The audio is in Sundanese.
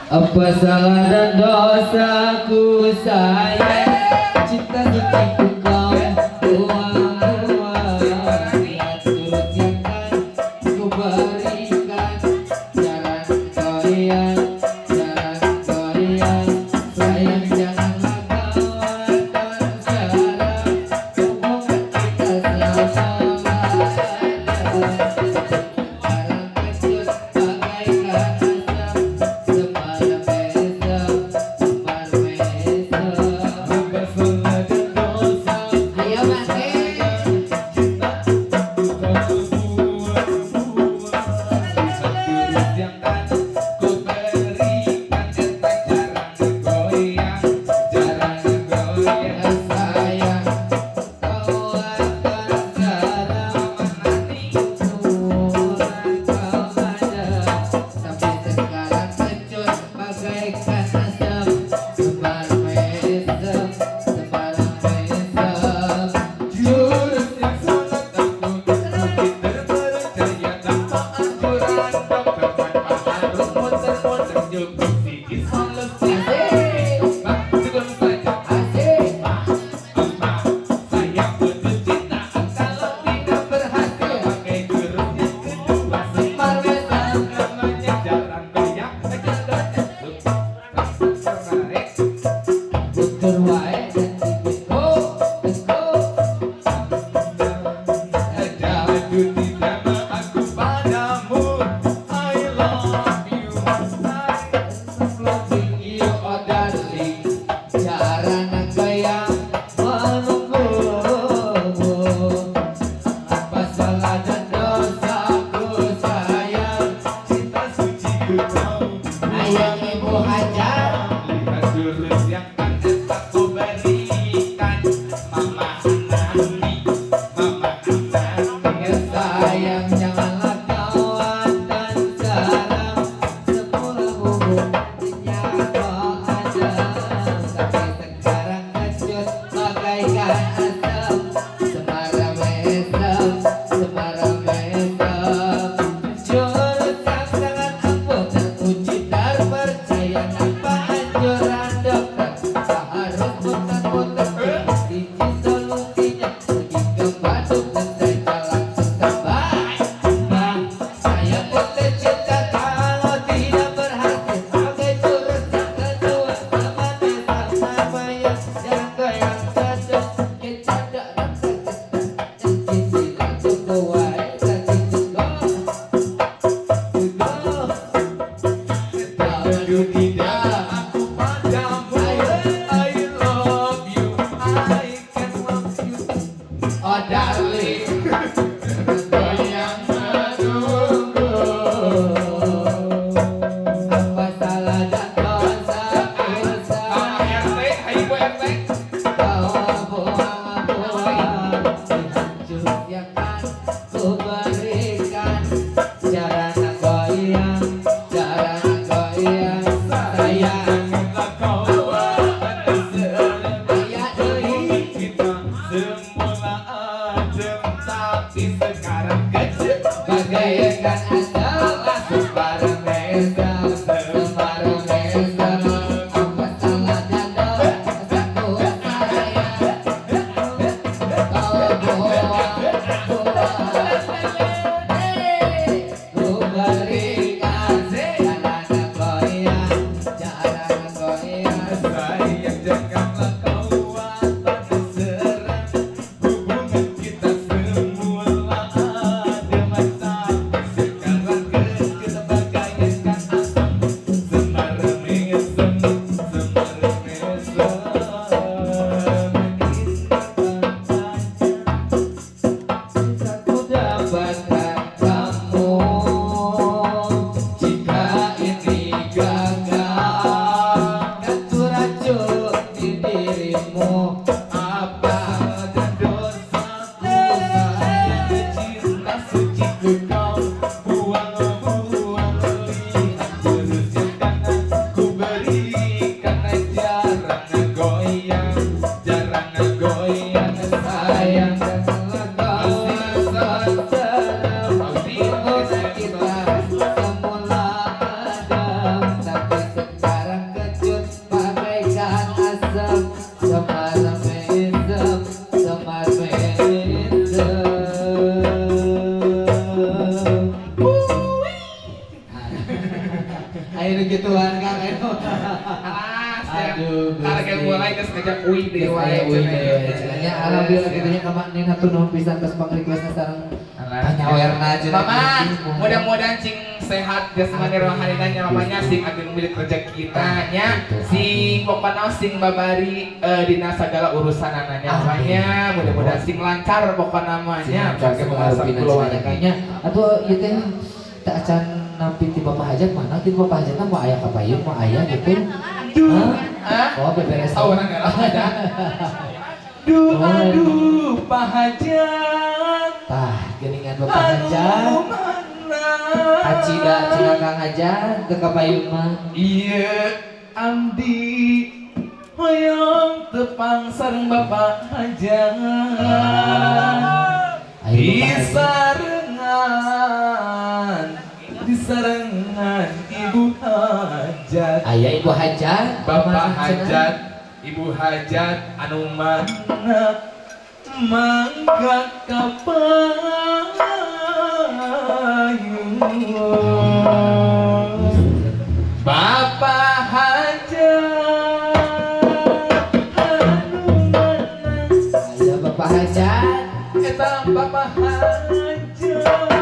Apa salah dan dosaku, sayang? Cinta suciku kau buang-buang. Lihat jurus yang kan ku berikan. Jarang goyang, jarang goyang. Sayang, janganlah kau terserang. Hubungan kita selama barang kecut bagaikan asap. Semalam besok, semar besok. Apa salah dan dosa? Ayo, Mati. Cinta kau buang-buang. Jurus yang kan ku berikan. Cinta jarang goyang, jarang goyang. Sayang, kau akan seram. Nanti Kurang kau ada. Tapi sekarang kecut bagaikan asap. Semar mesem, semalam mesem. Jurus yang sangat ampuh, mungkin terpercaya tanpa anjuran dokter, tanpa harus muter-muter, cukup siji solusi. Asik. Bang, cukup saja. Asik. Empat, saya putus cinta kalau tidak berhasil pakai jurus yang kedua. Semar mesem. Namanya jarang goyang, tertarik. Butur wae dan go, go. Jatuh tidak aku padamu. I love you. I'm loving you, oh darling. Jarang goyang menunggu. Apa salah dan dosaku, sayang? Cinta suci ku kau. Ayo, Ibu Hajar. Lihat jurus yang kan aku berikan. Mama Nani, Mama Nani. Ya sayang, janganlah kau akan seram. Semula hubungannya kau ada. Tapi sekarang kecut bagaikan asap. Semara mesem, semara mesem. Jurus yang sangat ampuh, teruji, terpercaya, tanpa anjuran dokter. Tak harus muter-muter, siji solusinya. Pergi ke Bandung saja langsung sampai. Nah, saya putus cinta kalau tidak berhasil pakai jurus yang kedua. Sama desa namanya jarang goyang cocok kecanda. Sisi langsung wae tadi go go. Jatuh tidak aku padamu. I love you. I can love you. Oh darling. Goyang menunggu. Apa salah dan dosaku, sayang? RT, hai Bu RT. Kau buang-buang. Jurus yang kan ku berikan. Jarang goyang, jarang goyang. Sayang. Ayo nu gituan, Kang, ayo. Alas ya. Aduh, Karek Gusti. Mulai geus ngajak uih deui wae. Wae deui cenah nya. Alhamdulillah kitu nya, ka Mak Nin, hatur nuhun pisan tos pangrequestna sareng panyawerna cenah. Mama, mudah-mudahan cing sehat jasmani rohani nya, mamanya sing ageng milik rezeki kita nya, sing pokokna sing babari dina sagala urusan nya, mamanya mudah-mudahan sing lancar pokokna mah nya. Sing Bagi rupina keluarga. Cenah nya. Atuh ieu teh teu acan nampi ti Bapak Hajat. Mana ti Bapak Hajatna? Mau aya ka payun, mau aya gitu? Duh, Hah? ah. Oh, beberes. Oh, orang ada. Duh, aduh, Pak Hajat. Tah, geuningan Bapak Hajat. Anu mana? Kacida cenah Kang Hajat teu ka payun mah. Iya, abdi hoyong tepang sareng Bapak Hajat. Ayo, Bapak Hajat. Disarengan, disarengan Ibu Hajat. Aya Ibu Hajat. Bapak Kumaha cenah? Hajat, Ibu Hajat anu mana mangga ka payun. Bapak Hajat anu mana? Aya Bapak Hajat. Eta Bapak Hajat.